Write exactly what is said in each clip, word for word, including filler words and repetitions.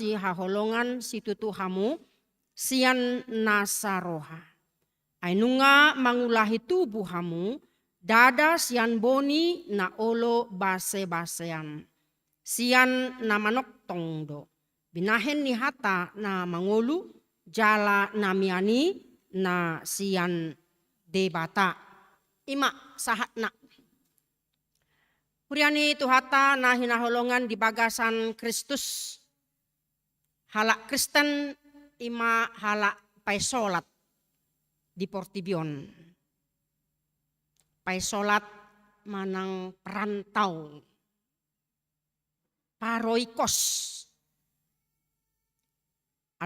sihaholongan situtu hamu, sian nasa roha. Ai nunga mangulahi tubu hamu, ndada sian boni na olo basebasean. Sian na manongtong do binahen ni hata na mangolu, jala na mian i na sian Debata. I ma sahatna. Huria ni Tuhanta na hinaholongan di bagasan Kristus, halak Kristen i ma halak paesolat di portibi on. Paesolat manang perantau, paroikos.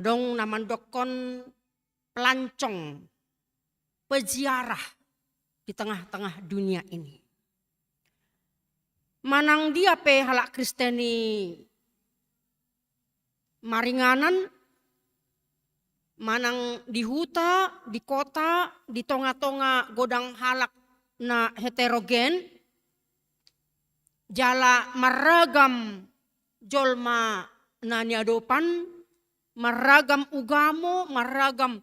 Adong na mandokkon pelancong, peziarah di tengah-tengah dunia ini. Manang dia pe halak Kristen i maringanan, manang di huta, di kota, di tonga-tonga godang halak na heterogen, jala marragam jolma na niadopan, marragam ugamo, marragam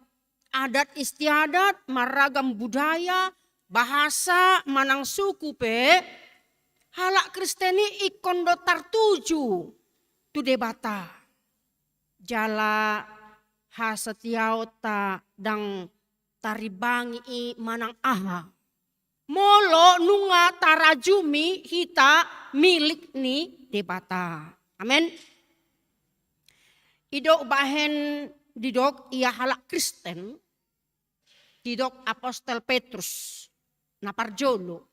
adat istiadat, marragam budaya, bahasa, manang suku pe, halak Kristen i ingkon do tartuju tu Debata. Jala hasetiaonta ndang tarimbangi i manang aha, molo nunga tarajumi hita milik ni Debata. Amen. I do umbahen didok ia halak Kristen, didok apostel Petrus, na parjolo,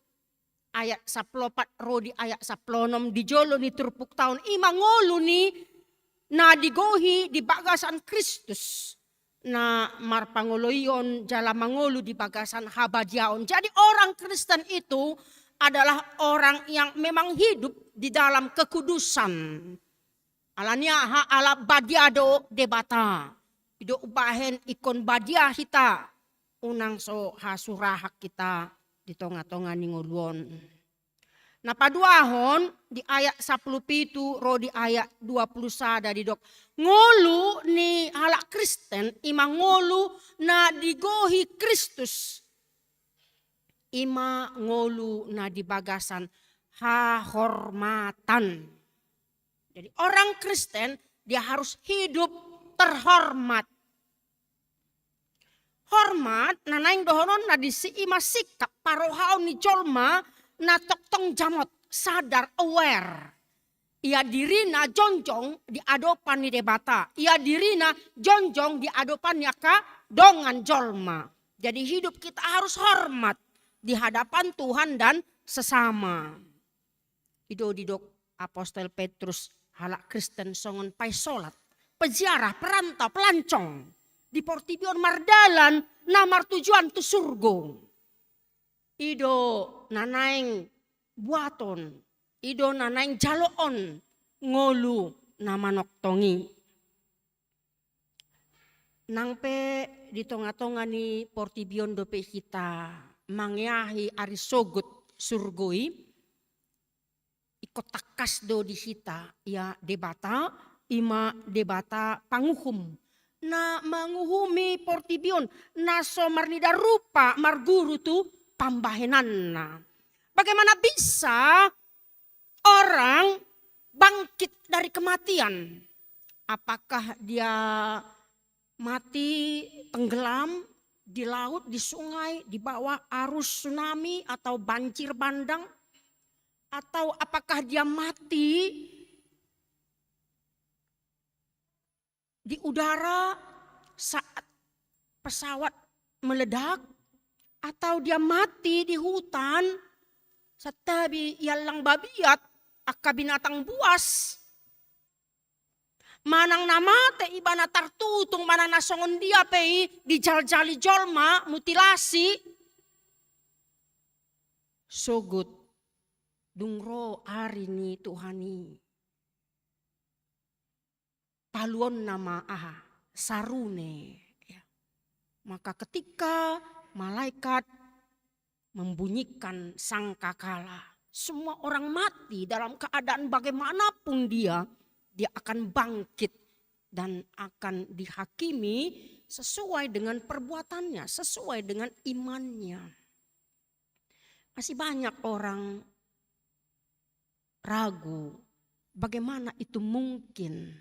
ayat sampulu opat ro di ayat sampulu onom, di jolo ni turpukta on, i ma ngolu ni na digohi di bagasan Kristus, na marpangoloion jala mangolu di bagasan habadiaon. Jadi orang Kristen itu adalah orang yang memang hidup di dalam kekudusan. Ala ni aha? Ala badia do Debata. I do umbahen ingkon badia hita, unang so hasurahak hita di tonga-tonga ni ngolu on. Na paduahon, di ayat sampulu pitu ro di ayat dua pulu sada didok, ngolu ni halak Kristen i ma ngolu na digohi Kristus. I ma ngolu na di bagasan hahormatan. Jadi orang Kristen dia harus hidup terhormat. Hormat na naeng dohononna disi i ma sikap parohaon ni jolma na tongtong jamot, sadar, aware. Ia dirina jongjong di adopan ni Debata, ia dirina jongjong di adopan ni angka dongan jolma. Jadi hidup kita harus hormat di hadapan Tuhan dan sesama. I do didok apostel Petrus halak Kristen songon paesolat, peziarah, perantau, pelancong di portibi on, mardalan na martujuan tu surgo. I do na naeng buaton, i do na naeng jaloon ngolu na manongtong i. Nang pe di tonga-tonga ni portibi on dope hita mangeahi ari sogot surgo i, ingkon tangkas do di hita ia Debata, i ma Debata panguhum, na manguhumi portibi on, na so marnida rupa marguru tu pambahenanna. Bagaimana bisa orang bangkit dari kematian? Apakah dia mati tenggelam di laut, di sungai, di bawah arus tsunami atau banjir bandang? Atau apakah dia mati di udara saat pesawat meledak? Atau dia mati di hutan, santabi iallang babiat, angka binatang buas? Manang na mate ibana tartutung, manang na songon dia pe i dijaljali jolma, mutilasi? Sogot, dung ro ari ni Tuhan i, paluonna ma aha? Sarune. Ya. Maka ketika malaikat membunyikan sangkakala, semua orang mati dalam keadaan bagaimanapun dia, dia akan bangkit dan akan dihakimi sesuai dengan perbuatannya, sesuai dengan imannya. Masih banyak orang ragu bagaimana itu mungkin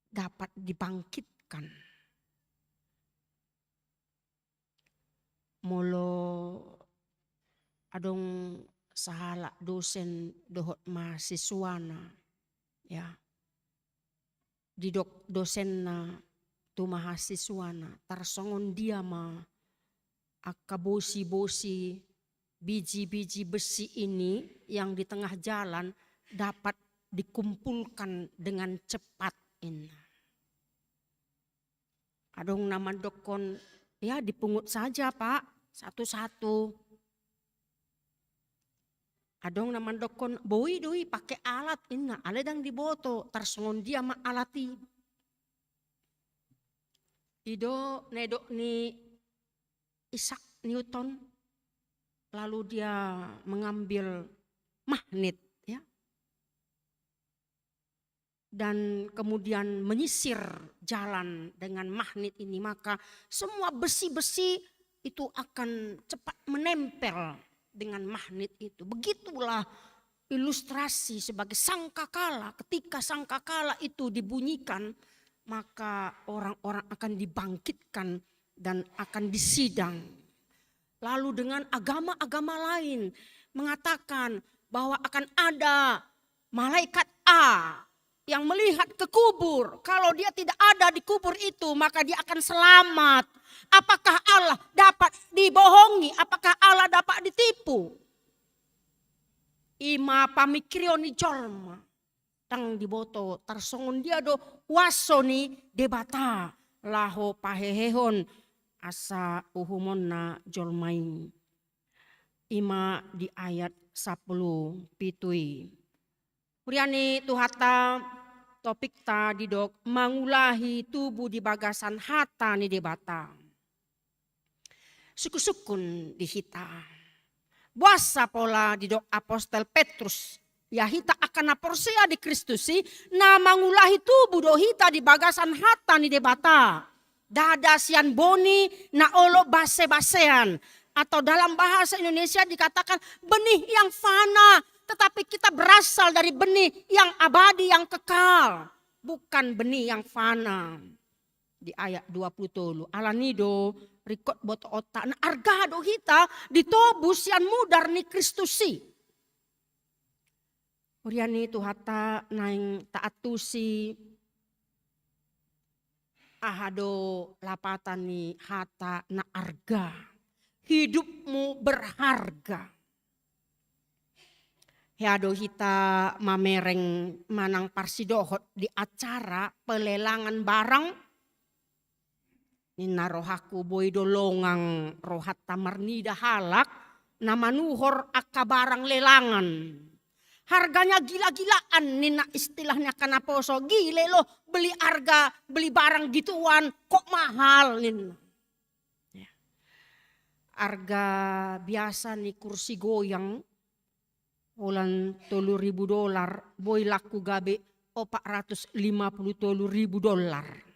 dapat dibangkitkan. Molo adong sahalak dosen dohot mahasiswana, ya, didok dosenna tu mahasiswana, tarsongon dia ma angka bosi-bosi, biji-biji besi ini yang di tengah jalan dapat dikumpulkan dengan cepat, inna. Adong na mandokkon, ya, dipungut saja, Pak, satu-satu. Adong na mandokkon, boi do i pake alat, inna, alai ndang diboto tarsongon dia ma alat i. I do na didok ni Isaac Newton, lalu dia mengambil magnet, ya, dan kemudian menyisir jalan dengan magnet ini, maka semua besi-besi itu akan cepat menempel dengan magnet itu. Begitulah ilustrasi sebagai sangkakala. Ketika sangkakala itu dibunyikan, maka orang-orang akan dibangkitkan dan akan disidang. Lalu dengan agama-agama lain mengatakan bahwa akan ada malaikat A yang melihat ke kubur. Kalau dia tidak ada di kubur itu, maka dia akan selamat. Apakah Allah dapat dibohongi? Apakah Allah dapat ditipu? I ma pamingkirion ni jolma. Ndang diboto tarsongon dia do kuaso ni Debata laho pahehehon asa uhumonna jolma i. I ma di ayat sampulu pitu i. Huria ni Tuhanta, topikta didok mangulahi tubu di bagasan hata ni Debata. Sungkun-sungkun di hita. Boasa pola didok apostel Petrus, ia hita angka na porsea di Kristus i, na mangulahi tubu do hita di bagasan hata ni Debata. Ndada sian boni na olo base-basean. Atau dalam bahasa Indonesia dikatakan benih yang fana, tetapi kita berasal dari benih yang abadi, yang kekal, bukan benih yang fana. Di ayat dua pulu tolu. Alani do ringkot botoonta, na arga do hita ditobus sian mudar ni Kristus i. Huria ni Tuhanta, naeng taantusi aha do lapatan ni hata na arga. Hidupmu berharga. Hea do hita mamereng manang parsidohot di acara pelelangan barang. Ninna rohangku, boi do longang rohanta marnida halak na manuhor angka barang lelangan. Harganya gila-gilaan, ninna istilah ni angka naposo, gile lo beli arga, beli barang gituan, kok mahal, ninna. Ya. Arga biasa ni kursi goyang holan tolu ribu dolar, boi laku gabe opat ratus lima pulu tolu ribu dolar.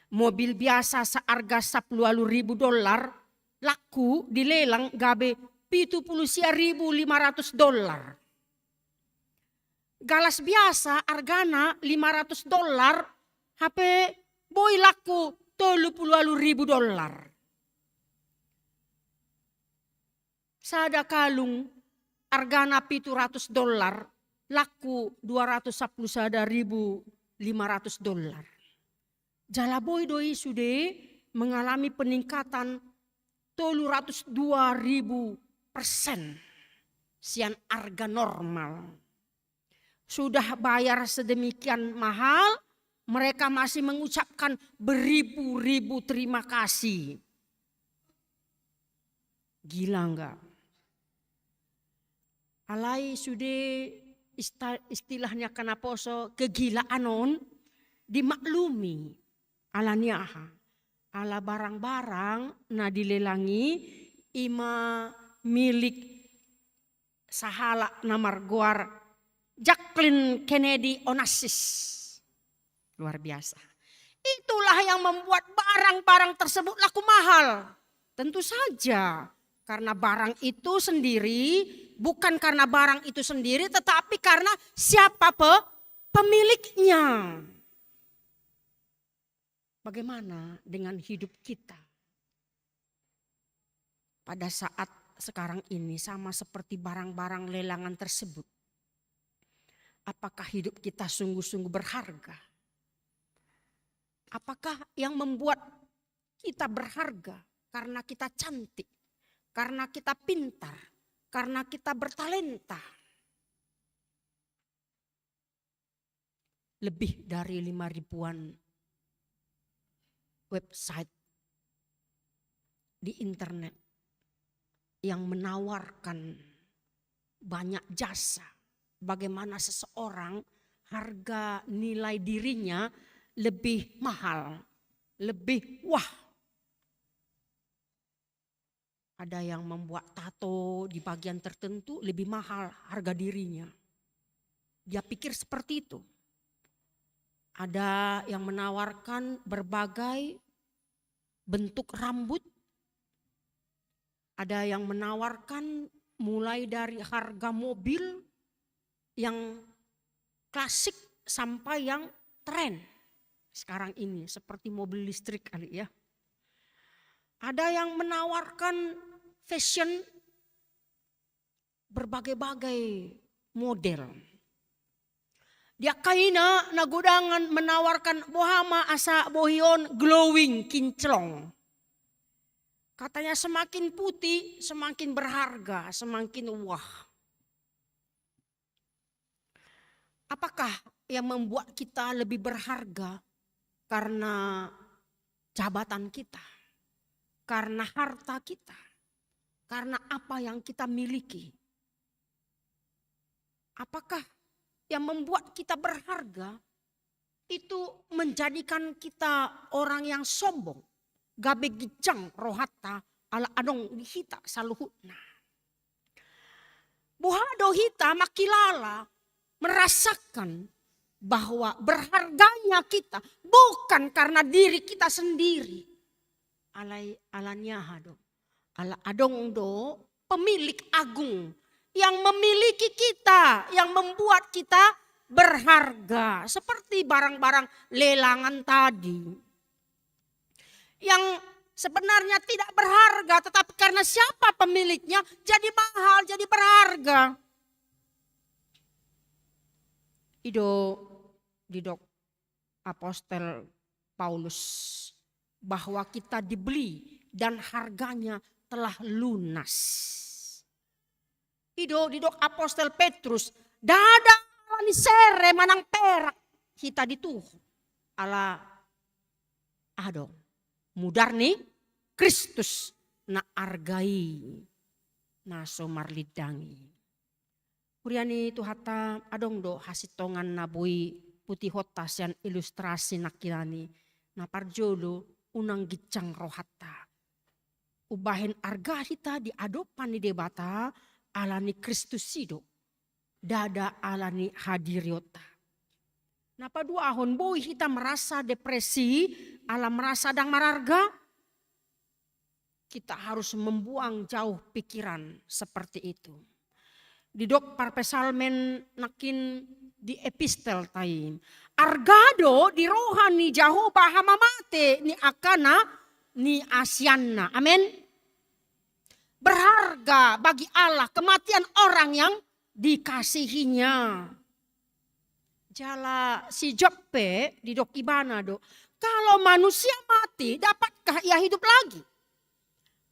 Mobil biasa saarga sapulu ualu ribu dolar, laku dilelang gabe pitu pulu sia ribu lima ratus dolar. Galas biasa argana lima ratus dolar, hape boi laku tolu pulu ualu ribu dolar. Sada kalung argana pitu ratus dolar, laku dua ratus sapulu sada ribu lima ratus dolar. Jala boi do i sude mengalami peningkatan tolu ratus dua ribu persen sian arga normal. Sudah bayar sedemikian mahal, mereka masih mengucapkan beribu-ribu terima kasih. Gila nggak? Alai sude ista-, istilah ni angka naposo, kegilaan on dimaklumi. Alani aha? Ala barang-barang na dilelang i ima milik sahalak na margoar Jacqueline Kennedy Onassis. Luar biasa. Itulah yang membuat barang-barang tersebut laku mahal. Tentu saja, karena barang itu sendiri, bukan karena barang itu sendiri, tetapi karena siapa pe-, pemiliknya. Bagaimana dengan hidup kita? Pada saat sekarang ini sama seperti barang-barang lelangan tersebut. Apakah hidup kita sungguh-sungguh berharga? Apakah yang membuat kita berharga karena kita cantik, karena kita pintar, karena kita bertalenta? Lebih dari lima ribuan website di internet yang menawarkan banyak jasa, bagaimana seseorang, harga nilai dirinya lebih mahal, lebih wah. Ada yang membuat tato di bagian tertentu lebih mahal harga dirinya. Dia pikir seperti itu. Ada yang menawarkan berbagai bentuk rambut. Ada yang menawarkan mulai dari harga mobil yang klasik sampai yang tren sekarang ini, seperti mobil listrik kali ya. Ada yang menawarkan fashion berbagai-bagai model. Di angka i na godangan menawarkan boha ma asa bohi on glowing, kinclong. Katanya semakin putih, semakin berharga, semakin wah. Apakah yang membuat kita lebih berharga karena jabatan kita, karena harta kita, karena apa yang kita miliki? Apakah yang membuat kita berharga itu menjadikan kita orang yang sombong, gabe ginjang rohanta, ala adong di hita saluhutna? Boha do hita mangkilala, merasakan bahwa berharganya kita bukan karena diri kita sendiri? Alai, ala ni aha do? Ala adong do pemilik agung yang memiliki kita, yang membuat kita berharga, seperti barang-barang lelangan tadi. Yang sebenarnya tidak berharga, tetapi karena siapa pemiliknya, jadi mahal, jadi berharga. I do didok apostel Paulus bahwa kita dibeli dan harganya telah lunas. I do didok apostel Petrus, ndada ala ni sere manang perak hita dituhuk, ala aha do, mudar ni Kristus na arga i na so marlindang i. Huria ni Tuhanta, adong do hasintongan na boi putihonta sian ilustrasi nangkinan i. Na parjolo, unang ginjang rohanta. Umbahen arga hita di adopan ni Debata ala ni Kristus i do, ndada ala ni hadirionta. Na paduahon, boi hita merasa depresi ala merasa ndang mararga? Kita harus membuang jauh pikiran seperti itu. Didok parpsalmen nangkin di epistelta i, arga do di roha ni Jahowa hamamate ni angka na niasianna. Amen. Berharga bagi Allah kematian orang yang dikasihinya. Jala si Job pe didok ibana do, kalau manusia mati, dapatkah ia hidup lagi?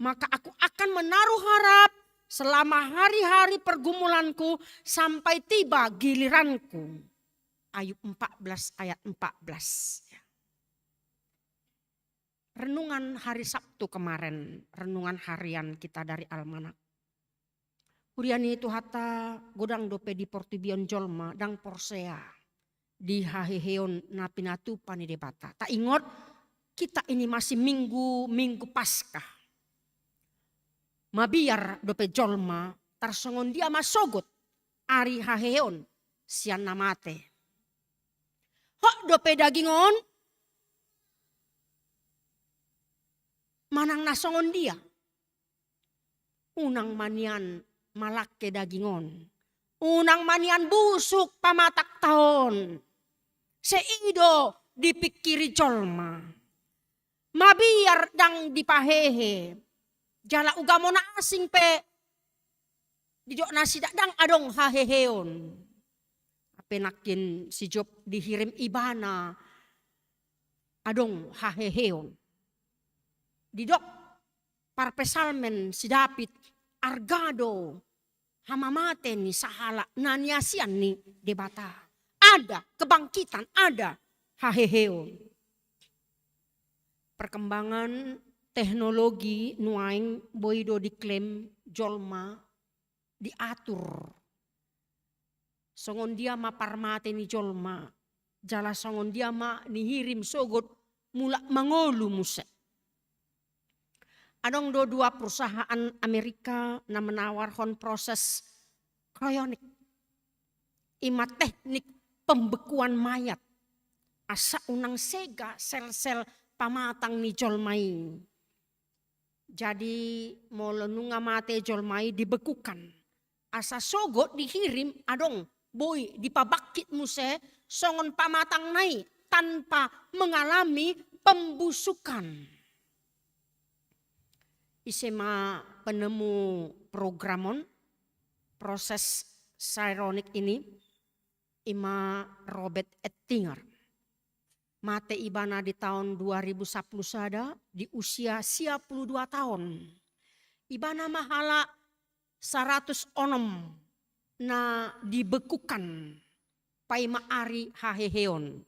Maka aku akan menaruh harap selama hari-hari pergumulanku sampai tiba giliranku. Ayub empat belas ayat empat belas. Renungan hari Sabtu kemarin, renungan harian kita dari Almanak. Huria ni Tuhanta, godang dope di portibi on jolma ndang porsea di haheheon na pinatupa ni Debata. Taingot, kita ini masih minggu, minggu Paskah. Mabiar dope jolma, tarsongon dia ma sogot ari haheheon sian na mate. Hot dope daging on? Manang na songon dia? Unang ma nian malangke daging on. Unang ma nian busuk pamatangta on. Sai i do dipingkiri jolma. Mabiar ndang dipahehe. Jala ugamo na asing pe didok nasida ndang adong haheheon. Hape nangkin si Job dihirim ibana adong haheheon. Didok parpsalmen si Daud, arga do hamamate ni sahalak na niasian ni Debata. Ada kebangkitan, ada haheheon. Perkembangan teknologi nuaeng boi do diklaim jolma diatur. Songon dia ma parmate ni jolma, jala songon dia ma nihirim sogot mulak mangolu muse. Adong do dua perusahaan Amerika na menawarhon proses cryonic. I ma teknik pembekuan mayat. Asa unang sega sel-sel pamatang ni jolma i. Jadi molo nunga mate jolma i dibekukan. Asa sogot dihirim adong boi dipabangkit muse songon pamatangna i tanpa mengalami pembusukan. Ise ma penemu program on, proses cryonic ini? I ma Robert Ettinger. Mate ibana di taon dua ribu sampulu sada di usia sia pulu dua taon. Ibana ma halak saratus onom na dibekukan paima ari haheheon.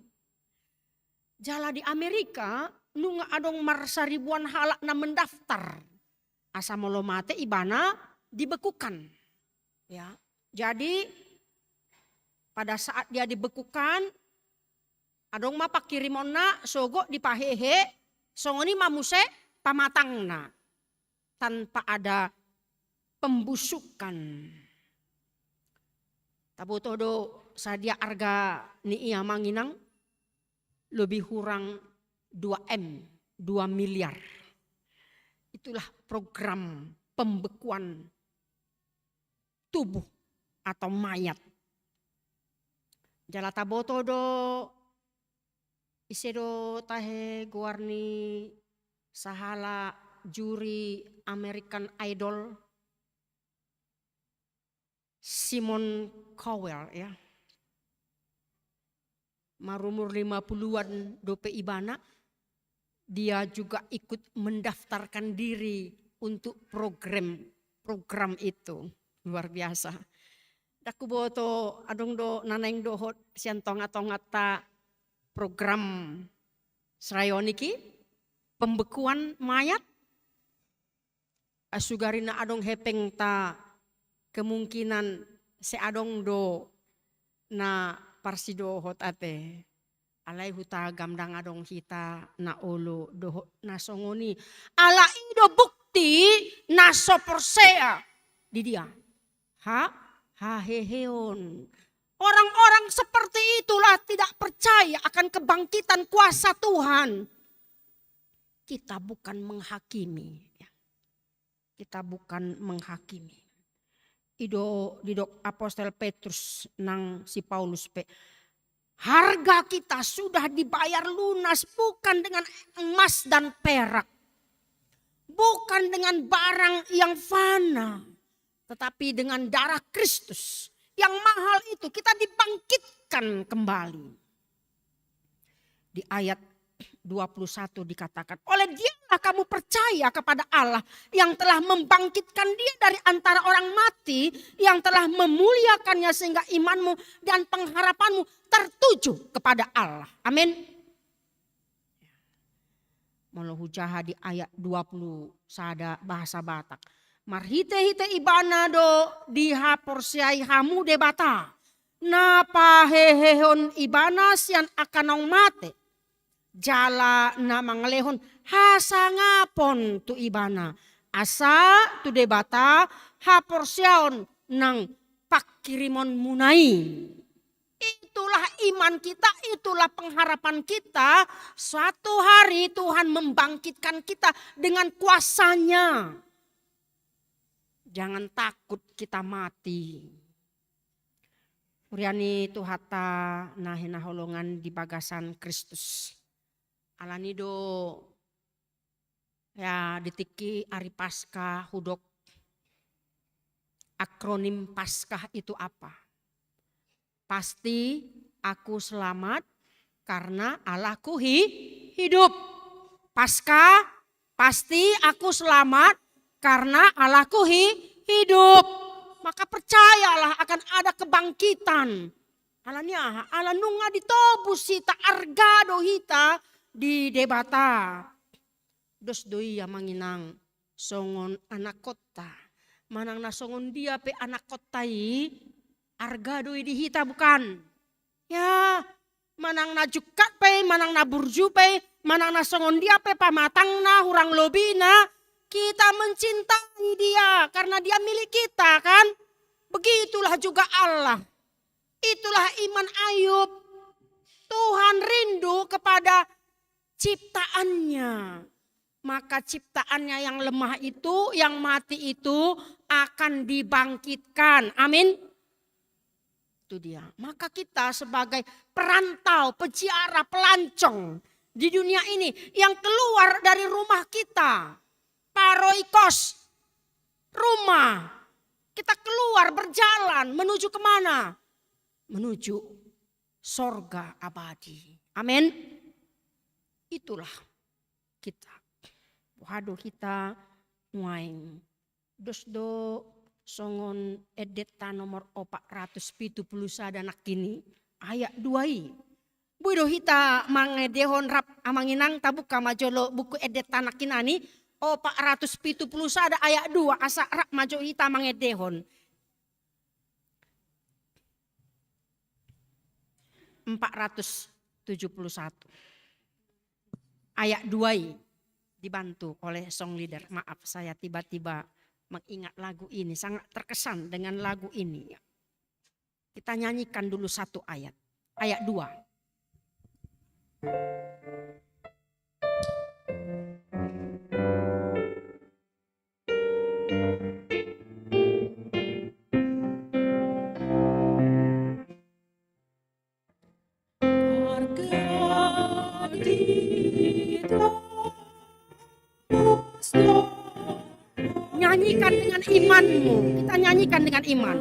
Jala di Amerika nunga adong marsaribuan halak na mendaftar. Asa molo mate ibana dibekukan. Ya. Jadi pada saat dia dibekukan, adong ma pangkirimonna, sogot dipahehe, songon i ma muse pamatangna tanpa ada pembusukan. Taboto do sadia arga ni i, Amang Inang? Lebih kurang dua M, dua miliar. Itulah program pembekuan tubuh atau mayat. Jala taboto do, ise do tahe goar ni sahalak juri American Idol? Simon Cowell, ya. Marumur lima puluhan dope ibana, dia juga ikut mendaftarkan diri untuk program, program itu. Luar biasa. Ndang huboto adong do na naeng dohot sian tonga-tonganta program cryonic i, pembekuan mayat. Sugari na adong hepengta, kemungkinan sai adong do na parsidohot ate. Alai hutagam ndang adong hita na olo dohot na songon i. Ala i do bukti na so porsea di dia? Ha? Haheheon. Orang-orang seperti itulah tidak percaya akan kebangkitan kuasa Tuhan. Kita bukan menghakimi, ya. Kita bukan menghakimi. I do didok Apostel Petrus nang si Paulus pe, harga kita sudah dibayar lunas, bukan dengan emas dan perak, bukan dengan barang yang fana, tetapi dengan darah Kristus yang mahal itu kita dibangkitkan kembali. Di ayat dua puluh satu dikatakan, "Oleh Dialah kamu percaya kepada Allah yang telah membangkitkan Dia dari antara orang mati, yang telah memuliakan-Nya, sehingga imanmu dan pengharapanmu tertuju kepada Allah." Amin. Molo hujaha di ayat dua puluh sada bahasa Batak, marhite-hite Ibana do dihaporseai hamu Debata, na pahehehon Ibana sian angka naung mate, jala na mangalehon hasangapon tu Ibana, asa tu Debata haporseaon nang pangkirimonmuna i. Itu itulah iman kita, itulah pengharapan kita. Suatu hari Tuhan membangkitkan kita dengan kuasa-Nya. Jangan takut kita mati. Huria ni Tuhanta na hinaholongan di bagasan Kristus. Alani do, ya, di tingki ari Paskah hudok akronim Paskah itu apa? Pasti aku selamat karena Allahku hi-, hidup. Paskah, pasti aku selamat karena Allahku hi-, hidup. Maka percayalah akan ada kebangkitan. Alani aha? Ala nunga ditobus hita, arga do hita di Debata. Dos do i, amang inang, songon anakkonta. Manang na songon dia pe anakkonta i, arga do i di hita, bukan? Ya, manang na jungkat pe, manang na burju pe, manang na songon dia pe pamatangna, hurang lobina, kita mencintai dia karena dia milik kita, kan? Begitulah juga Allah. Itulah iman Ayub. Tuhan rindu kepada ciptaan-Nya. Maka ciptaan-Nya yang lemah itu, yang mati itu akan dibangkitkan. Amin. Itu dia. Maka kita sebagai perantau, peziarah, pelancong di dunia ini yang keluar dari rumah kita, paroikos, rumah, kita keluar berjalan menuju kemana? Menuju sorga abadi. Amin. Itulah kita. Boha do hita nuaeng? Dos do songon endenta nomor opat ratus pitu pulu sada nangkin i, ayat dua i. Boi do hita mangendehon rap, amang inang, tabuka ma jolo buku endenta nangkinan i, opat ratus pitu pulu sada ayat dua, asa rap ma jo hita mangendehon. Empat ratus tujuh puluh satu. Ayat dua i, dibantu oleh song leader. Maaf, saya tiba-tiba mengingat lagu ini, sangat terkesan dengan lagu ini. Kita nyanyikan dulu satu ayat. Ayat dua. Nyanyikan dengan imanmu. Kita nyanyikan dengan iman.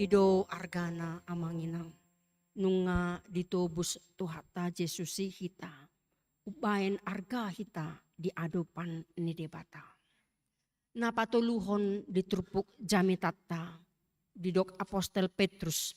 I do argana, amang inang, nunga ditobus Tuhanta Jesus i hita, umbaen arga hita di adopan ni Debata. Na patoluhon di turpuk jamitanta, didok apostel Petrus,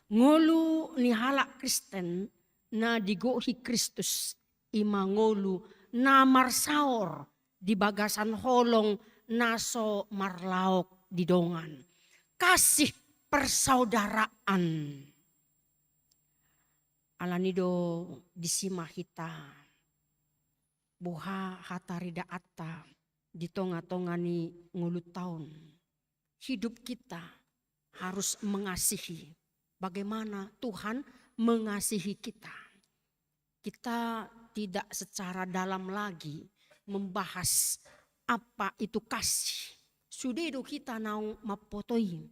ngolu ni halak Kristen na digohi Kristus, i ma ngolu na marsaor di bagasan holong na so marlaok di dongan. Kasih persaudaraan. Alani do disi ma hita boha hataridahanta di tonga-tonga ni ngolunta on. Hidup kita harus mengasihi, bagaimana Tuhan mengasihi kita. Kita tidak secara dalam lagi membahas apa itu kasih. Sude do hita naung mamboto i.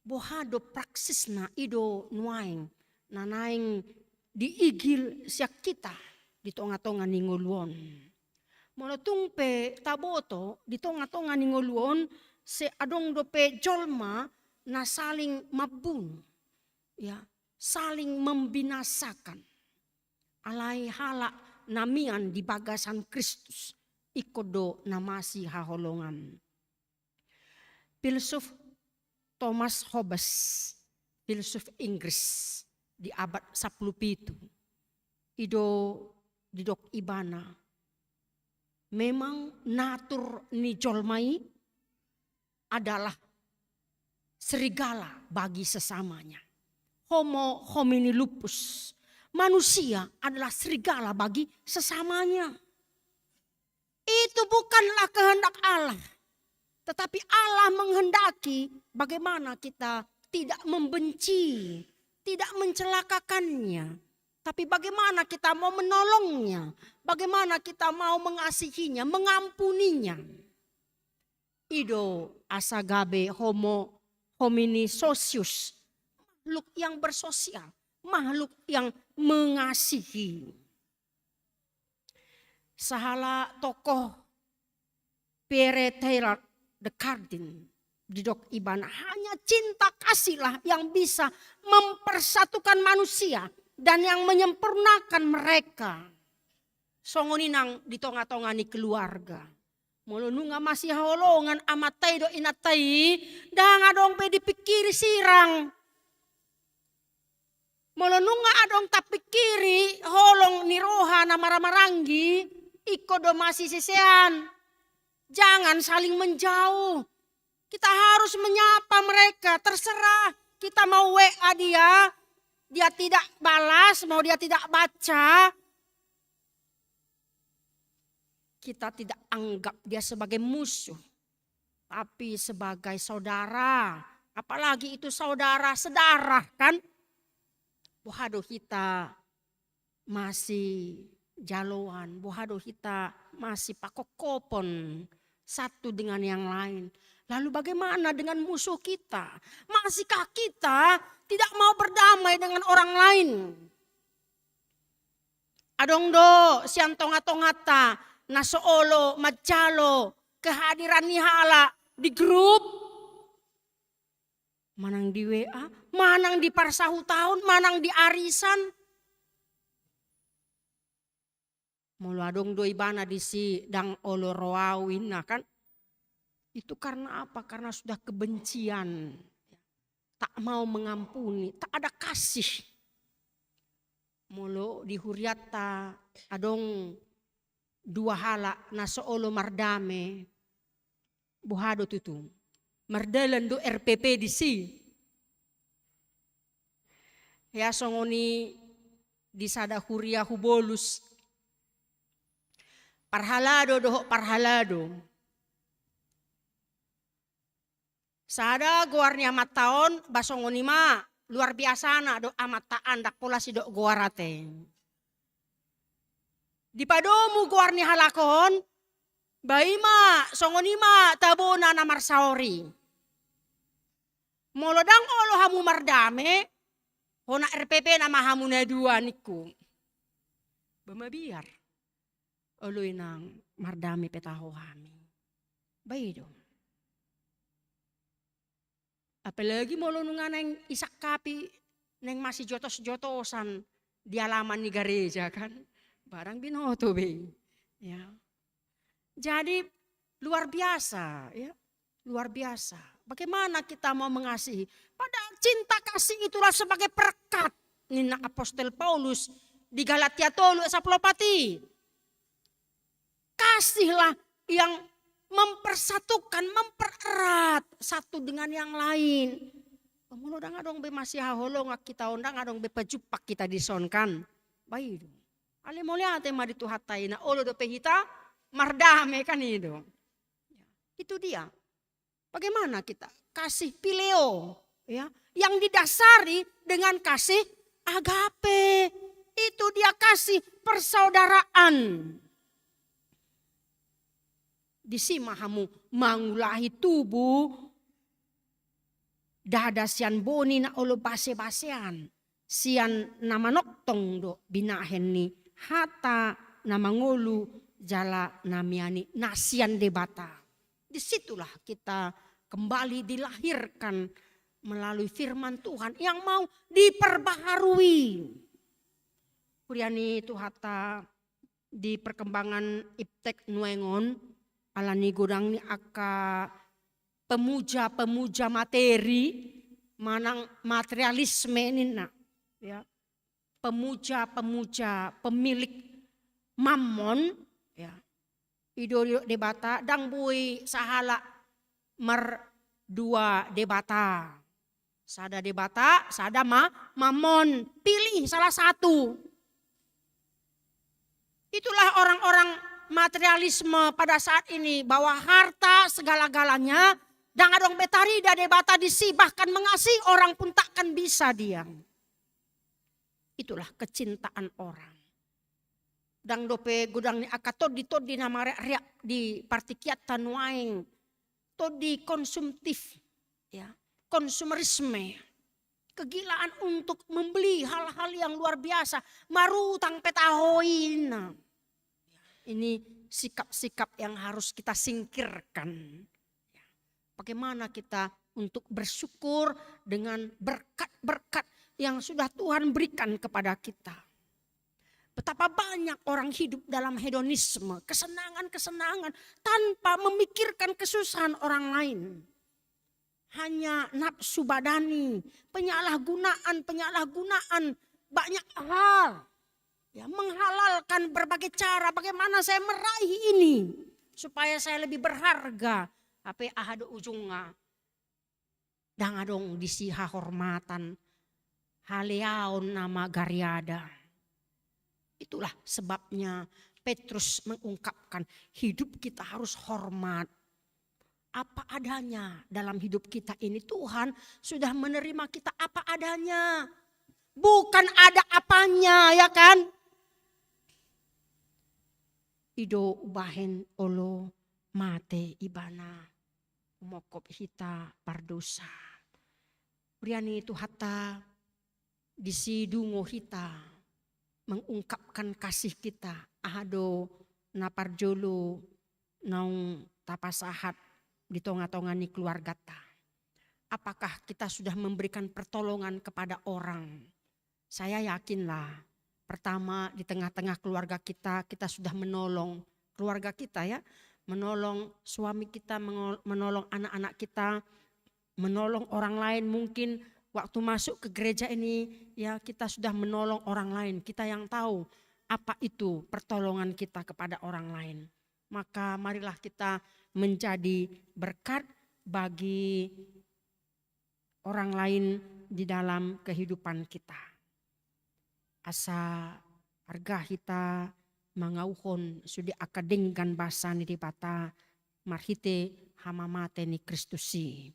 Boha do praksisna i do nuaeng na naeng diigil sian hita di tonga-tonga ni ngolu on. Molo tung pe taboto di tonga-tonga ni ngolu on, sai adong dope jolma na saling mambunu, ya, saling membinasakan. Alai halak na mian di bagasan Kristus, ingkon do na masihaholongan. Filsuf Thomas Hobbes, filsuf Inggris di abad sampulu pitu, i do didok ibana, memang natur ni jolma i adalah serigala bagi sesamanya. Homo homini lupus. Manusia adalah serigala bagi sesamanya. Itu bukanlah kehendak Allah. Tetapi Allah menghendaki bagaimana kita tidak membenci, tidak mencelakakannya. Tapi bagaimana kita mau menolongnya, bagaimana kita mau mengasihinya, mengampuninya. I do asa gabe homo homini socius, makhluk yang bersosial, makhluk yang mengasihi. Sahala tokoh Pierre Teilhard de Chardin, didok ibana, hanya cinta kasihlah yang bisa mempersatukan manusia dan yang menyempurnakan mereka. Songon i nang di tonga-tonga ni keluarga. Molo nunga masihaholongan amanta i dohot inanta i, ndang adong be dipingkiri sirang. Molo nunga adong tapingkiri holong ni roha na marhahamaranggi, ingkon do masisesean. Jangan saling menjauh. Kita harus menyapa mereka, terserah kita mau W A dia, dia tidak balas, mau dia tidak baca. Kita tidak anggap dia sebagai musuh, tapi sebagai saudara. Apalagi itu saudara sedarah, kan? Boha do hita masijaloan, boha do hita masipakophopon satu dengan yang lain. Lalu bagaimana dengan musuh kita? Masihkah kita tidak mau berdamai dengan orang lain? Adong do sian tonga-tonganta na so olo manjalo kehadiran ni halak di grup, manang di W A, manang di parsahutaon, manang di arisan. Molo adong do ibana disi ndang olo ro au inna, kan? Itu karena apa? Karena sudah kebencian. Tak mau mengampuni, tak ada kasih. Molo di hurianta adong dua halak na so olo mardame, boha do tutu? Mardalan do R P P disi. Ya, songon i di sada huria hubolus. Parhalado dohot parhalado. Sada goar ni amanta on, ba songon i ma, luar biasana do amanta an, ndang pola sidok goar ate. Dipadomu goar ni halak on, ba i ma, songon i ma tabona na marsaor i. Molo ndang olo hamu mardame, hona R P P nama hamu na dua, ningku. Ba mabiar. Olo inang, mardame pe taho hami. Ba i do. Apalagi molo nunga naeng isangkapi, naeng masijotos-jotosan di alaman ni gareja, kan? Barang binoto be i. Ya. Jadi, luar biasa, ya. Luar biasa. Bagaimana kita mau mengasihi? Padahal cinta kasih itulah sebagai perekat, ninna apostel Paulus di Galatia tolu ayat sampulu opat i. Kasihlah yang mempersatukan, mempererat satu dengan yang lain. Molo ndang adong be masihaholongan hita on, ndang adong be pajumpang hita dison, kan? Ba i do. Alai mauliate ma di Tuhanta i, na olo dope hita mardame, kan i do. Itu dia. Bagaimana kita? Kasih phileo. ya, yang didasari dengan kasih agape. Itu dia kasih persaudaraan. Disi ma hamu mangulahi tubu, ndada sian boni na olo basebasean, sian na manongtong do binahen ni hata na mangolu jala na miani na sian Debata. Disitulah kita kembali dilahirkan melalui firman Tuhan yang mau diperbaharui. Huria ni Tuhanta, di perkembangan iptek nuaeng on, ala ni godang ni angka pemuja-pemuja materi, manang materialisme ninna, ya. Pemuja-pemuja pemilik mammon, ya. I do didok Debata, ndang boi sahalak mardua debata. Sada Debata, sada ma-, mammon. Pilih salah satu. Itulah orang-orang materialisme pada saat ini, bahwa harta segala-galanya, ndang adong be tarida Debata disi, bahkan mengasihi orang pun takkan bisa dia. Itulah kecintaan orang. Ndang dope godang ni angka tondi-tondi na marriak-riak di partingkianta nuaeng. Tondi konsumtif, ya, konsumerisme. Kegilaan untuk membeli hal-hal yang luar biasa, marutang pe taho i, ninna. Ini sikap-sikap yang harus kita singkirkan. Bagaimana kita untuk bersyukur dengan berkat-berkat yang sudah Tuhan berikan kepada kita. Betapa banyak orang hidup dalam hedonisme, kesenangan-kesenangan, tanpa memikirkan kesusahan orang lain. Hanya nafsu badani, penyalahgunaan, penyalahgunaan banyak hal. Ya, menghalalkan berbagai cara, bagaimana saya meraih ini supaya saya lebih berharga. Hape aha do ujungna? Ndang adong disi hahormatan, haleaon nama gariada. Itulah sebabnya Petrus mengungkapkan, hidup kita harus hormat. Apa adanya dalam hidup kita ini, Tuhan sudah menerima kita apa adanya. Bukan ada apanya, ya kan? I do umbahen olo mate ibana, umongkop hita pardosa. Huria ni Tuhanta, disi dungo hita mengungkapkan kasih kita, aha do na parjolo naung tapasahat di tonga-tonga ni keluargata. Apakah kita sudah memberikan pertolongan kepada orang? Saya yakinlah, pertama, di tengah-tengah keluarga kita, kita sudah menolong keluarga kita, ya, menolong suami kita, mengol-, menolong anak-anak kita, menolong orang lain. Mungkin waktu masuk ke gereja ini, ya, kita sudah menolong orang lain. Kita yang tahu apa itu pertolongan kita kepada orang lain. Maka marilah kita menjadi berkat bagi orang lain di dalam kehidupan kita. Asa arga hita mangauhon sude angka denggan basa ni Debata marhite hamamate ni Kristus i.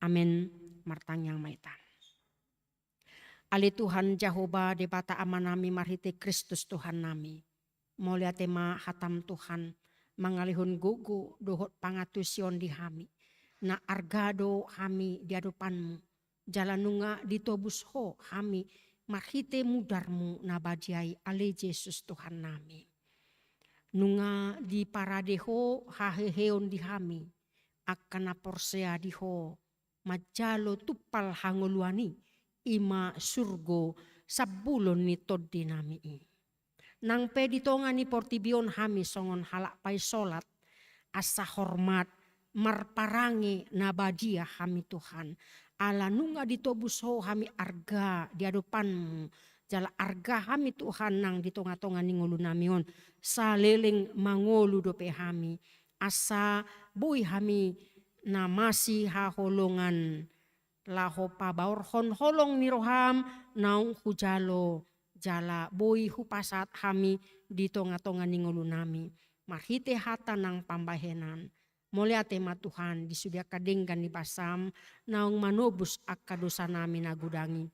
Amen. Martangiang ma hita. Ale Tuhan Jahowa, Debata Amanami, marhite Kristus Tuhannami. Mauliate ma hatam Tuhan, mangalehon gogo dohot pangantusion di hami. Na arga do hami di adopanmu, jala nunga ditobus ho hami marhite mudarmu na badia i, ale Jesus Tuhannami. Nunga diparade ho haheheon di hami, angka na porsea di ho, manjalo tumpal hangoluan i, i ma surgo sambulon ni tondinami i. Nang pe di tonga ni portibi on hami songon halak paisolat, asa hormat marparange na badia hami Tuhan. Ala nunga ditobus ho hami arga di adopanmu, jala arga hami Tuhan nang di tonga-tonga ni ngolunami on, saleleng mangolu dope hami. Asa boi hami na masihaholongan, laho pabaorhon holong ni roham naung hujalo, jala boi hupasahat hami di tonga-tonga ni ngolunami, marhite hata nang pambahenan. Mauliate ma Tuhan, di sude angka denggan ni basam, naung manobus angka dosa nami na godang i.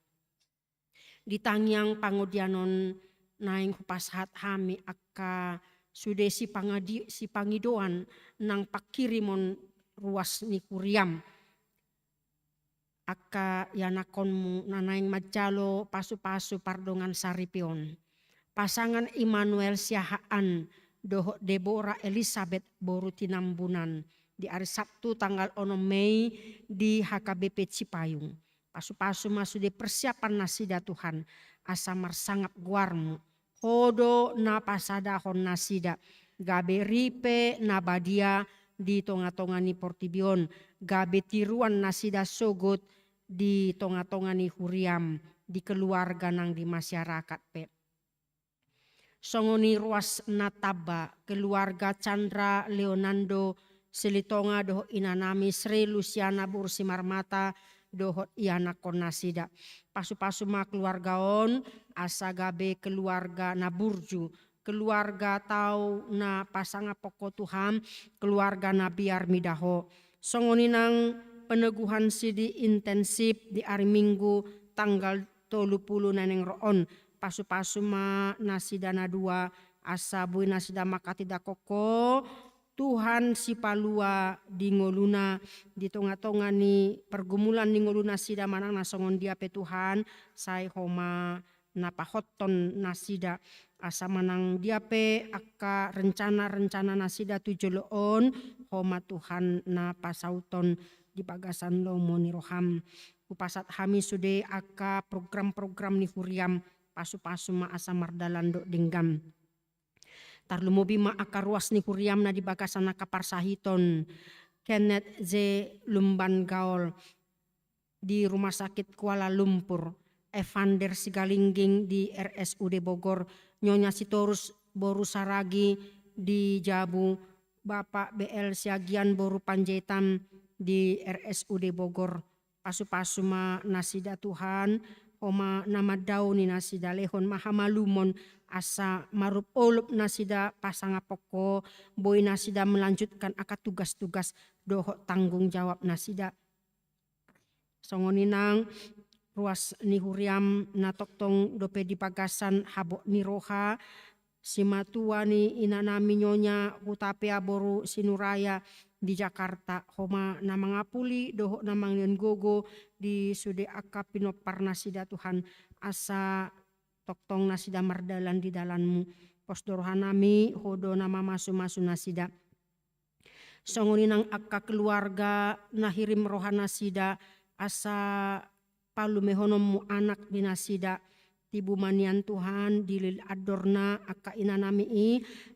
Di tangiang pangodian on naeng hupasahat hami angka sude sipangadi-, sipangidoan nang pangkirimon ruas ni huriam. Angka ianakkonmu na naeng manjalo pasu-pasu pardongan saripeon. Pasangan Immanuel Siahaan dohot Debora Elisabet boru Tinambunan di ari Sabtu tanggal onom Mei di H K B P Cipayung. Pasu-pasu ma sude persiapan nasida Tuhan, asa marsangap goarmu. Ho do na pasadahon nasida, gabe ripe na badia di tonga-tonga ni portibi on, gabe tiruan nasida sogot di tonga-tonga ni huriam, di keluarga nang di masyarakat pe. Songon i ruas na tamba, keluarga Chandra Leonardo Silitonga dohot inanami Sri Luciana boru Simarmata dohot ianakkon nasida. Pasu-pasu ma keluarga on, asa gabe keluarga na burju, keluarga tau na pasangaphon Ho Tuhan, keluarga na biar mida Ho. Songon i nang peneguhan sidi intensif di ari Minggu tanggal tolu pulu na naeng ro on. Pasu-pasu ma nasida na dua, asa boi nasida manghatindanghon Ho, Tuhan sipalua di ngoluna, di tonga-tonga ni pergumulan ni ngolunasida manang na songon dia pe Tuhan, sai Ho ma na pahothon nasida, asa manang dia pe angka rencana-rencana nasida tu jolo on, Ho ma Tuhan na pasauthon di bagasan lomo ni roham. Hupasahat hami sude angka program-program ni huriam, pasu-pasu ma asa mardalan dohot denggan. Tarlumobi ma angka ruas ni huriam na di bagasan angka parsahiton, Kenneth J Lumban Gaol di Rumah Sakit Kuala Lumpur, Evander Sigalingging di R S U D Bogor, Nyonya Sitorus boru Saragi di Jabu, Bapak B L Siagian boru Panjaitan di R S U D Bogor. Pasu-pasu ma nasida Tuhan, Ho ma na mandaoni nasida, lehon ma hamalumon, asa marolop-olop nasida pasangaphon Ho, boi nasida melanjutkan angka tugas-tugas dohot tanggung jawab nasida. Songon i nang ruas ni huriam na tongtong dope di bagasan habot ni roha, simatua ni inanami Nyonya Hutapea boru Sinuraya di Jakarta, Ho ma na mangapuli dohot na mangihuthon gogo di sude angka pinompar nasida Tuhan, asa tongtong nasida mardalan di dalanmu. Pos do rohanami, Ho do na mamasu-masu nasida. Songon i nang angka keluarga na hirim rohanasida, asa palumehononmu anak di nasida. Tibu ma nian Tuhan, dilili andorna angka inanami i,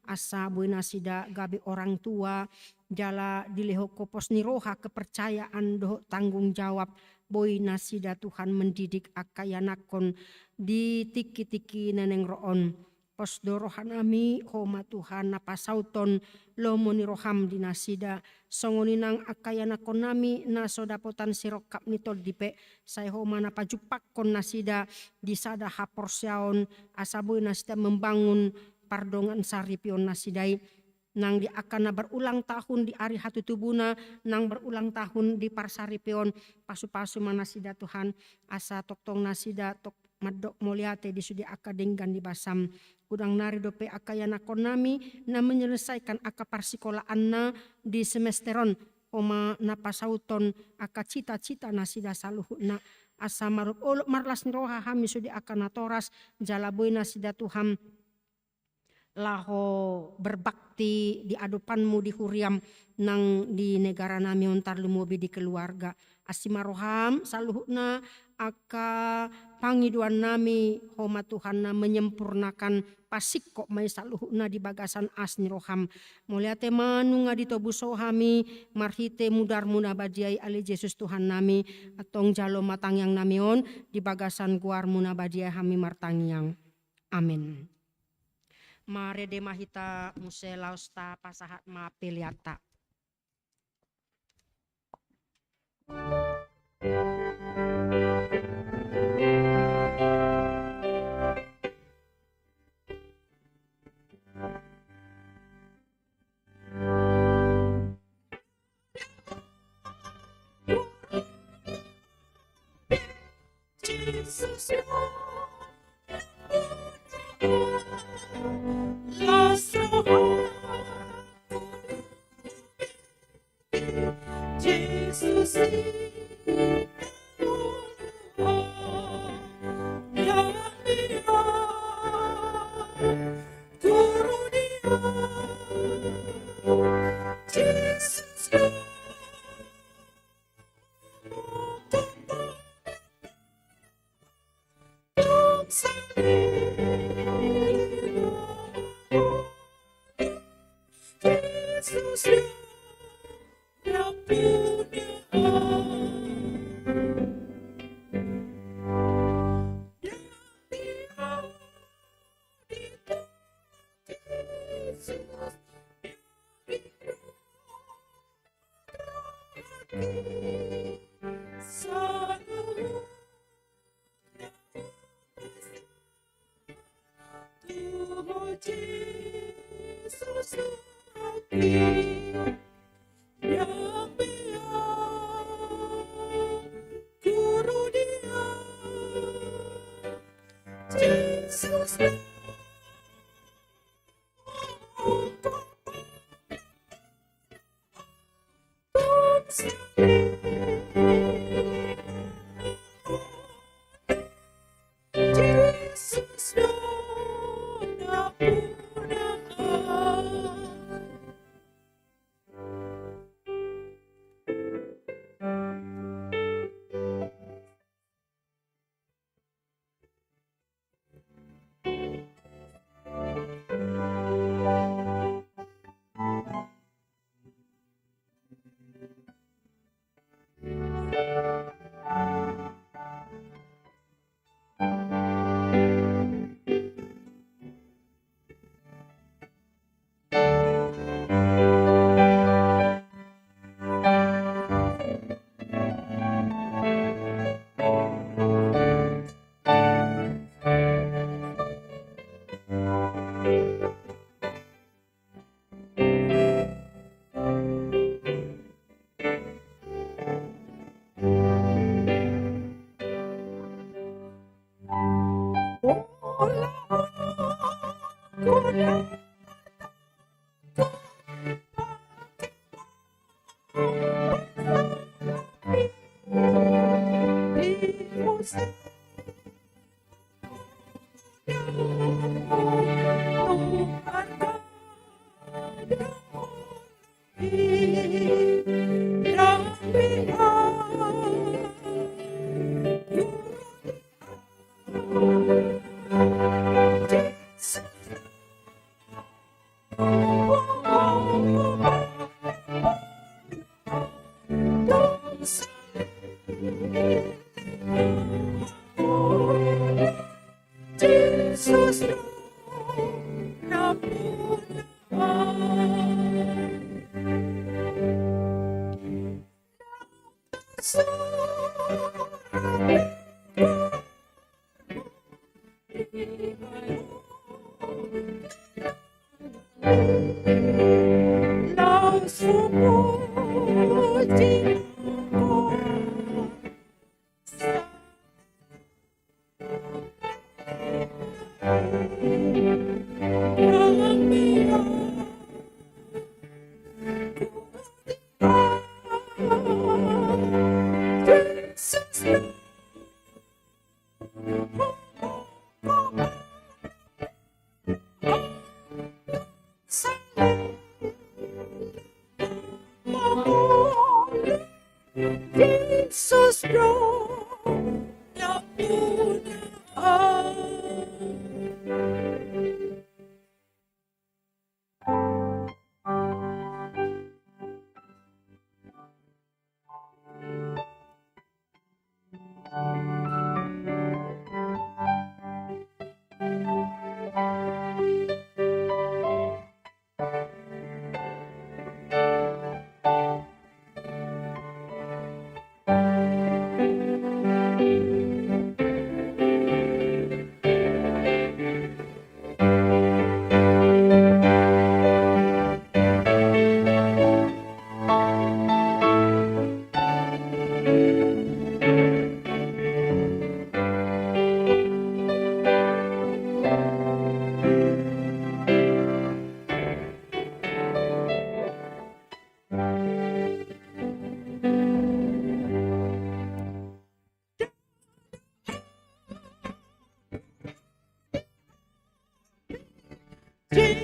asa boi nasida gabe orang tua, jala dilehon Ho pos ni roha, kepercayaan dohot tanggung jawab, boi nasida Tuhan mendidik angka ianakkon di tingki-tingki na naeng ro on. Pos do rohanami, Ho ma Tuhan na pasauthon lomo ni roham di nasida. Songon i nang angka ianakkonnami na so dapotan sirongkap ni tondi pe, sai Ho ma na pajumpangkon nasida di sada haporseaon, asa boi nasida membangun pardongan saripeon nasida i. Nang di angka na berulang tahun di ari hatutubuna, nang berulang tahun di parsaripeon, pasu-pasu ma nasida Tuhan, asa tongtong nasida tok mandok mauliate di sude angka denggan ni basam. Godang nari dope angka ianakkonnami na menyelesaikan angka parsikolaanna di semester on, Ho ma na pasauthon angka cita-cita nasida saluhutna. Asa marolop-olop marlas ni roha hami sude angka natoras, jala boi nasida Tuhan laho berbakti di adopanmu di huriam nang di negaranami on, tarlumobi di keluarga. Asi ma roham, saluhutna angka pangidoannami, Ho ma Tuhan na menyempurnakan, pasingkop ma i saluhutna di bagasan asi ni roham. Mauliate ma nunga ditobus Ho hami marhite mudarmu na badia i, ale Jesus Tuhannami. Antong jalo ma tangiangnami on, di bagasan goarmu na badia i hami martangiang. Amen. Marende ma hita muse, laos tapasahat ma peleanta. Las rohangku Jesus, Jesus,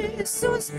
Jesus,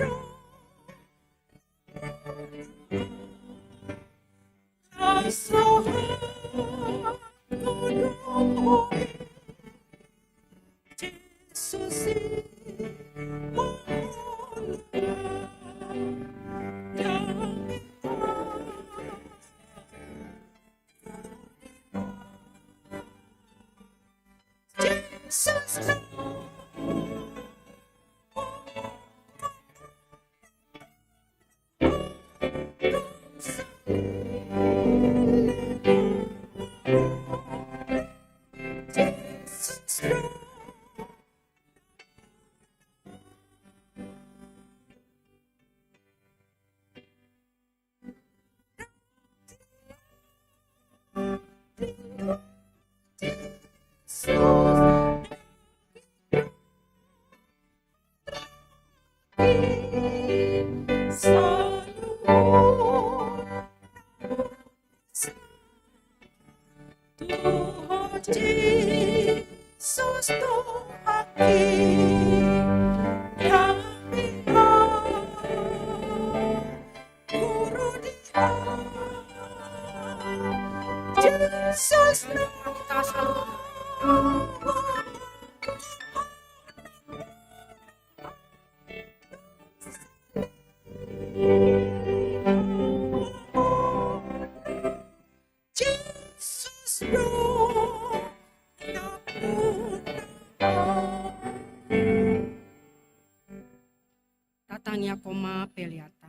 Tatangiangkon ma peleanta.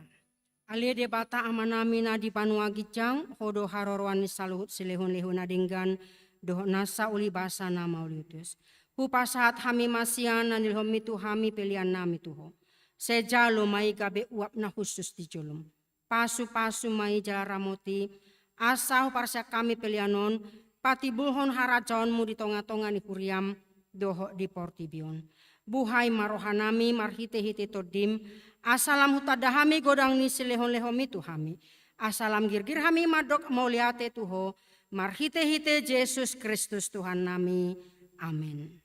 Ale Debata Amanami na di banua ginjang, Ho do haroroan ni saluhut silehonlehon na denggan dohot nasa ulibasa na mauliutus. Hupasahat hami ma sian na nilehonMi tu hami peleannami tu Ho. Sai jalo ma i gabe uap na hushus di joloM. Pasupasu ma i jala ramoti, asa huparsian hami pelean on patimbulhon harajaonMu di tongatonga ni huriaM dohot di portibi on. Buhai ma rohanami marhitehite TondiM, asa lam hutanda hami godang ni silehonlehonMi tu hami, asa lam girgir hami mandok mauliate tu Ho, marhitehite Jesus Kristus Tuhannami. Amen.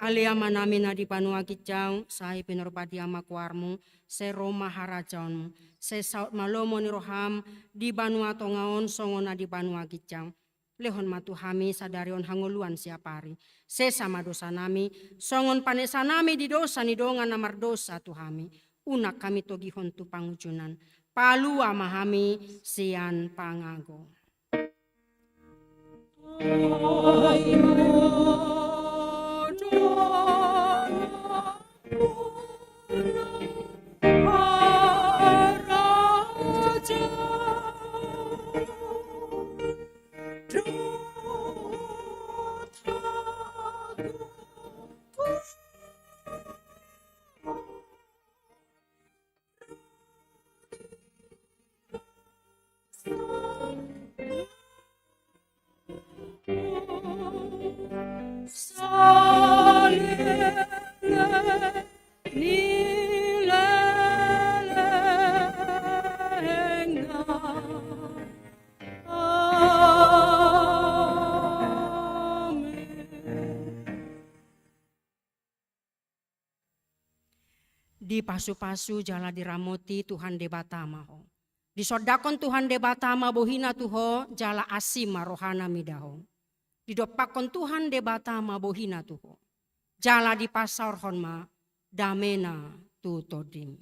Ale Amanami na di banua ginjang, sai pinarbadia ma goarMu, sai ro ma harajaonMu, sai saut ma lomo ni rohaM di banua tonga on songon na di banua ginjang. Lehon ma tu hami sadari on hangoluan siapari. Sesa ma dosanami, songon panesanami di dosa ni dongan na mardosa tu hami. Unang hami togihon tu pangunjunan. Palua ma hami sian pangago. Dipasupasu jala diramoti Tuhan Debata ma ho. Disondangkon Tuhan Debata ma bohina tu ho, jala asi ma rohana mida ho. Didompakkon Tuhan Debata ma bohina tu ho. Jala dipasaorhon ma damena tu tondim.